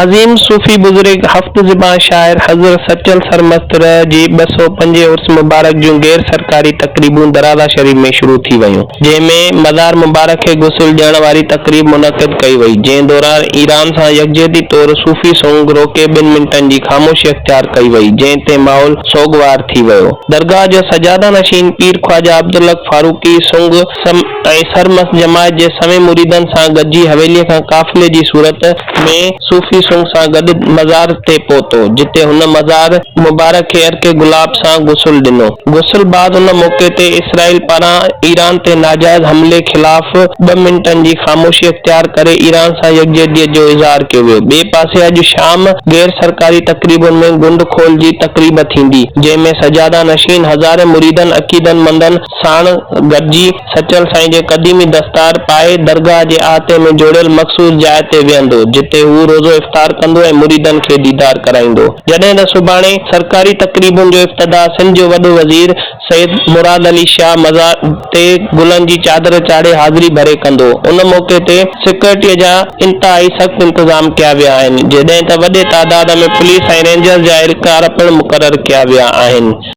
عظيم صوفي بزرگ هفت زبان شاعر حضرت سچل سرمست رح جي 205 عرس مبارڪ جون غير سرڪاري تقريبون درازا شريف ۾ شروع ٿي ويون جنهن ۾ مزار مبارڪ کي غسل ڏيڻ واري تقريب منعقد ڪئي وئي جنهن دوران ايران سان يڪجهتي طور صوفي سونگ روڪي ٻن منٽن جي خاموشي اختيار ڪئي وئي جنهن تي ماحول سوڳوار ٿي ويو درگاهه جو سجاده نشين پير خواجه عبدالحق فاروقي سنگ ۽ سرمست جماعت جي سوين مريدن سان گڏجي حويليء کان قافلي جي صورت ۾ صوفي سنگ سان گڏ مزار تي پهتو، جتي هن مزار مبارڪ کي عرق گلاب سان غسل ڏنو. غسل بعد ان موقعي تي اسرائيل پاران ايران تي ناجائز حملي خلاف ٻه منٽن جي خاموشي اختيار ڪري ايران سان يڪجهتيء جو اظهار ڪيو ويو. ٻئي پاسي اڄ شام غير سرڪاري تقريبن ۾ گهنڊ کول جي تقريب ٿيندي، جنهن ۾ سجاده نشين هزارين مريدن عقيدتمندن ساڻ گڏجي سچل سائين جي قديمي دستار پائي درگاهه جي احاطي ۾ جوڙيل مخصوص جاء تي ويهندو، جتي هو روزو افطار ڪندو ۽ مريدن کي ديدار ڪرائيندو. جڏهن ته سڀاڻي سرڪاري تقريبن جو افتتاح سنڌ جو وڏو وزير سيد مراد علي شاهه مزار تي گلن جي چادر چاڙهي حاضري ڀري ڪندو. ان موقعي تي سيڪيورٽيء جا انتهائي سخت انتظام ڪيا ويا آهن، جڏهن ته وڏي تعداد ۾ پوليس ۽ رينجرز جا اهلڪار پڻ مقرر ڪيا ويا آهن.